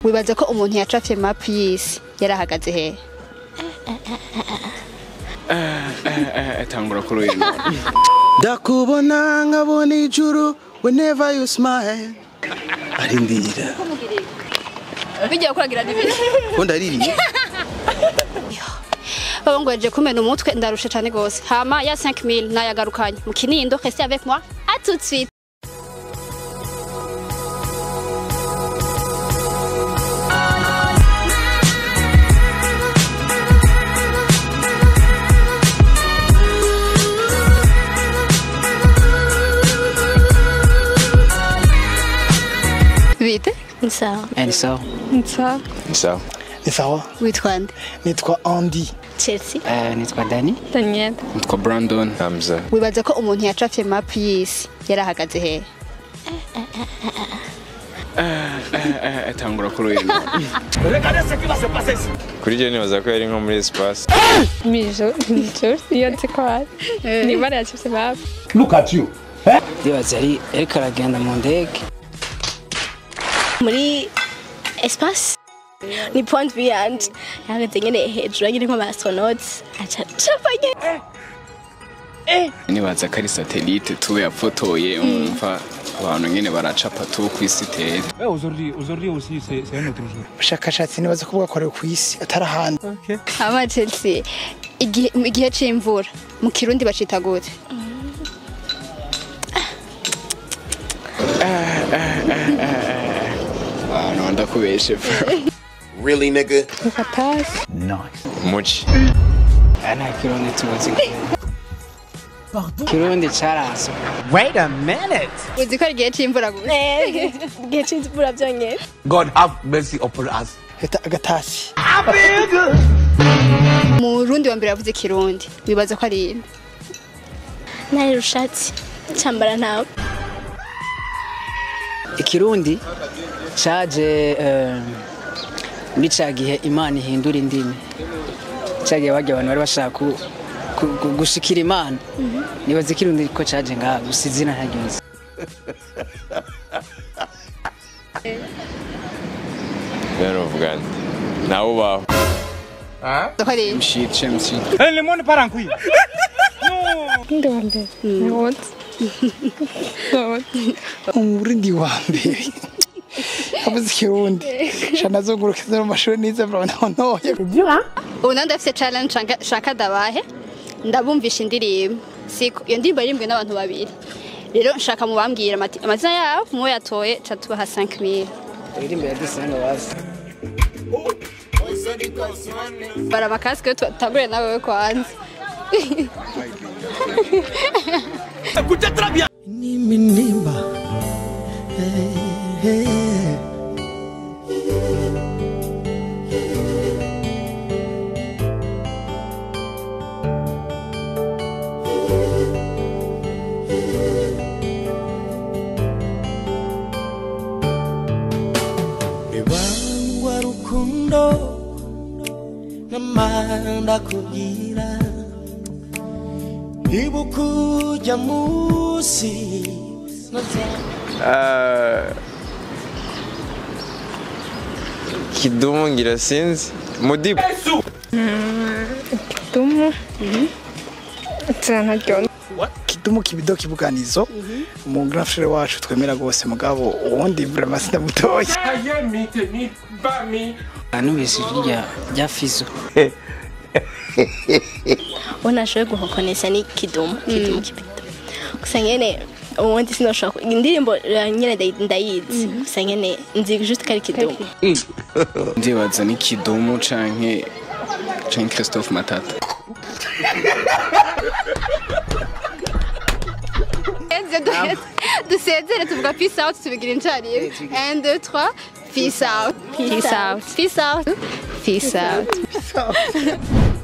Wibaza ko umuntu yacafye map y'isi yarahagaze he? Tangura kuri uyu. Ndakubona nkabona ijuru whenever you smile. Arindira. Bijya kuragira n'ibindi. Ko ndaririye. Babongweje kumena umutwe ndarusha cyane gose. Hama ya 5000 nayagarukanye. Mu Kinindo, restez avec moi. À tout de suite. Bite? Ni sawa. Ni sawa. Ni sawa. Ni sawa. Ni sawa. Witwa nde? Nitwa Andy. Chelsea. Nitwa Dani. Daniel. Nitwa Brandon. Hamza. Wibaza ko umuntu yacafye map y'isi yarahagaze he? Tangura kuri uyu. Kuri je nibaza ko yari nko muri espace. Mijo, iyo nzi ko ari. Ni bara yacafye map. Look at you. Ndibaza ari ariko aragenda mu ndege. Muri espace ni point beyond yahagaze nyene hejuru nyene nk'aba astronauts acapa nyene. Nibaza ko ari satellite tu yafotoye umva abantu nyene baracapa tu kw'isi tere. Aujourd'hui aussi c'est un autre jour. Ubushakashatsi nibaza ko bwakorewe kw'isi atari ahandi. Hama Chelsea, igihe c'imvura mu Kirundi bacita gute? No, ndakubeshe. Really, nigga? Patasi. Nice. Muci. Ana Kirundi tuzi. Pardon? Kirundi caraso. Wait a minute. Uzi ko igihe c'imvura gute? Igihe c'imvura byonyene. God have mercy upon us. Eta agatasi. Mu Rundi wa mbere yavuze Kirundi. Wibaza ko ari Nari rushatsi. Cyambara ntawe. Ikirundi caje muri ca gihe Imana ihindura indimi. Ca gihe barya abantu bari bashaka gushikira Imana. Nibaza Ikirundi ko caje ngaha gusa izina ntaryuzi. Rero uvuga nde? Nawe ubaho. MC MC. Le monde part en couille. Ndi wa mbere. Umurundi wa mbere avuze Ikirundi shanazungurukiza mu mashuri nize ntoye. Ubu nandi afise challenge nshaka dabahe ndabumvisha indirimbo siko iyo ndirimbo yaririmbwe n'abantu babiri rero nshaka mubambwira amazina yabo muwe yatoye ca tubaha 5000. Indirimbo ya Dusenga wazi. Bara makaske tutagure nawe kwanza. Écoutez très bien. Nimba. Hey, hey. Ebangwa rukundo namanda kugira ibukuja musi. Kidumu ngira sinzi Mudibu. Kidumu. Kidumu kibido kibuganizo mu grand frère wacu twemera gose mugabo uwundi vraiment sindamutoye. Numvise ijwi rya Fizo. Unashoboye guhokonesa ni Kidumu, Kidumu kibido. Gusa nyene ubundi sinoshobora indirimbo nyene ndayizi gusa nyene nzi juste ko ari Kidumu. Ndibaza ni Kidumu canke Christophe Matata. Dusezere tuvuga peace out tubigira incarire. 1 2 3 peace out. Peace out. Peace out. Peace out. Peace out.